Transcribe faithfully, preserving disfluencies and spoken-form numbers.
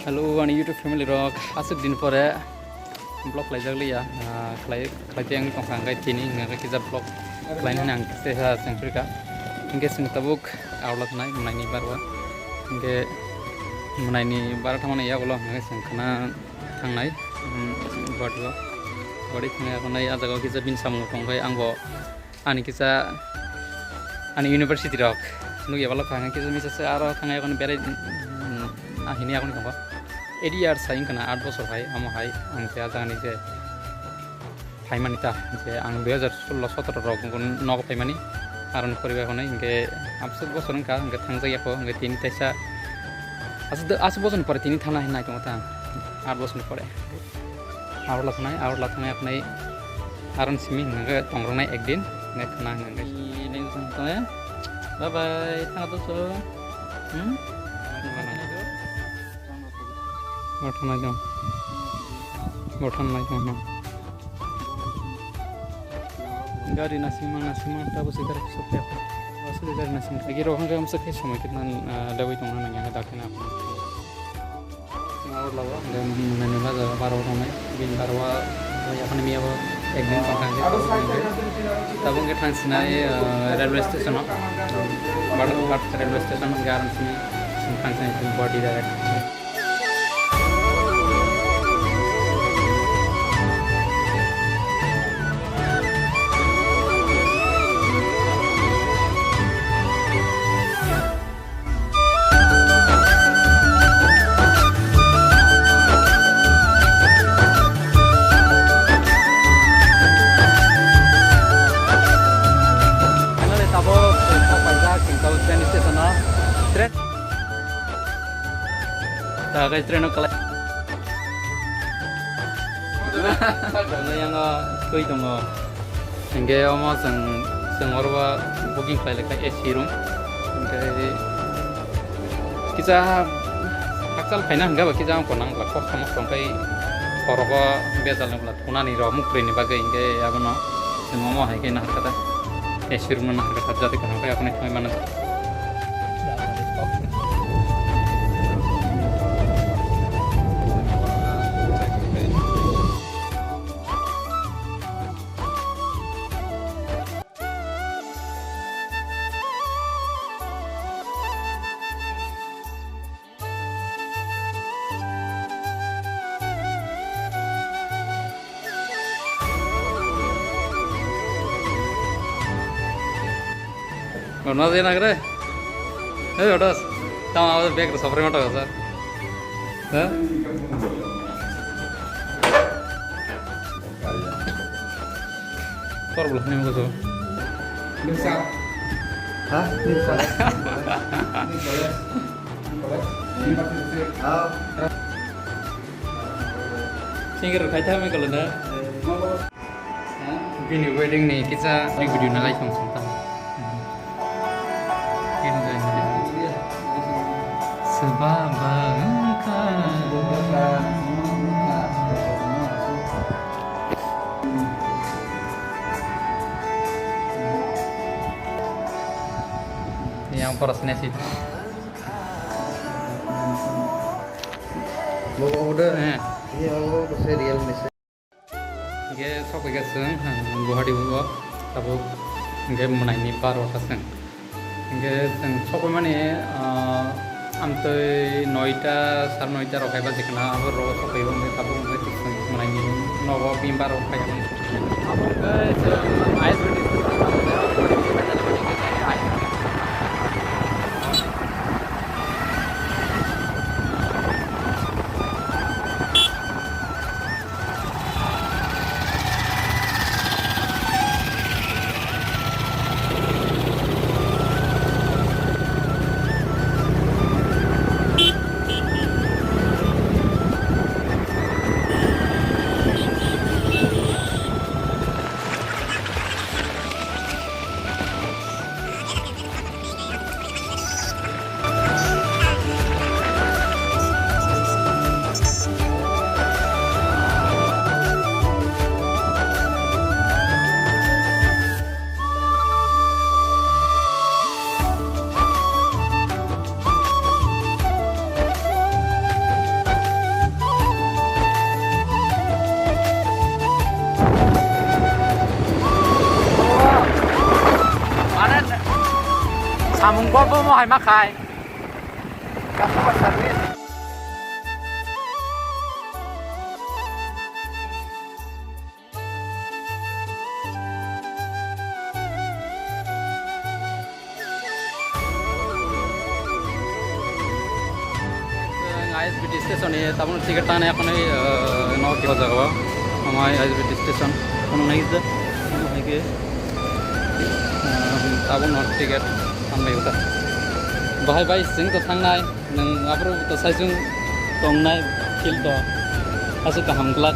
Hello, ani YouTube family rok, aswk din pore vlog laijak liya, ah, khlai, khlai tei ang tongkha, hingke tini hingke kisa vlog khlai nani ang tesa sengpirka, hingke seng tabuk aula thanai mwnai ni barwa, hingke mwnai ni bara thangmani yagulo hingke seng khana thangnai, um, body o, body thangnai akonai ah jaga o kisa bini samung tongkhe ang bo. Ani kisa ani university rok nukya balok kha, kisa misa se aro thangya kono berai, ahini akoni tongo. Eight years hai wngkha na, aat bosor hai, amo hai ang se ajagani je phaimani ta, je ang dui hazar solo sotoro rok nogo phaimani, aro ni poribai hwnwi hwnkhe amswk bosor wngkha, hwnkhe thangjak ya kho, hwnkhe tini taisa aswk, aswk bosor ni pore tini thangna hinwi nai tongo ta, aat bosor ni pore. Aro lathunai, aro lathunai apnai aron simi hwnwi tongroknai ekdin, hwnwi khna hwnwi. Bye bye, thang to so. Hmm? Botham nai dong. Botham nai dong, no. Gari nasima, nasima, tabo se gari sopya. Asli gari nasima. Agi rohang gam sakhe somoi kitna, ah, lewi tongna nangya, dakhe na. Mwnai ni bajar o baro tongnai, bini baro o yaphani miya bo ekdin tong thang khe tabuk hwnkhe thang sinai, ah, railway station o, Badaghat railway station hwnkhe aro simi thang sinai body direct. Finally, tabuk sok paijak Singkal train station o. Train. Ta kai train o kalai. Yang o twi tongo. Hingke omo chwng, chwng oro o booking khlai lekha A C room. Hingke kisa hakchal phaina hingke ba kisa wngkha nang bwla kosto mosto hingke khorogo bejal ni bwla thunani rok muktwi ni bagwi hingke abono chwng omo hai khe naharkha da A C room no naharkha da jati kaham khe aphano thangwi mano. Rona je nagre. Hey, odas. Tama awal bag ro sopre mata kasa. Hah? Tor bwlak ni mokol so. Limsa. Ha? Limsa. Limsa. Limsa. Ah. Singer khai tha me kolo na. Bini wedding ni kisa video na lai tong song ta. Swbaba wngkha. Yang poros nesi. Bobo udah. Eh. Ini Allah saya real message. Hingke sokphaikha chwng, ah, Guwahati o tabuk hingke mwnaini barota chwng. Hingke chwng sokphaimani, ah, amtwi noita, sar noita rok hai baji khna abo rogo sokphaibo hingke tabuk hingke chwng mwnaini nogo bini barota phaiya. Abo hingke chwng I S B T Mo hai ma khai. Customer service. Ang I S B T station ni tabuk ticket tangnai, ekhon no kiba jaga o. Amai I S B T station kono nai je, nai ke, ah, tabuk no ticket tangnai uta. Bahai bai sing to thangnai, nang abro to saijung tongnai, feel to aswk kaham glak.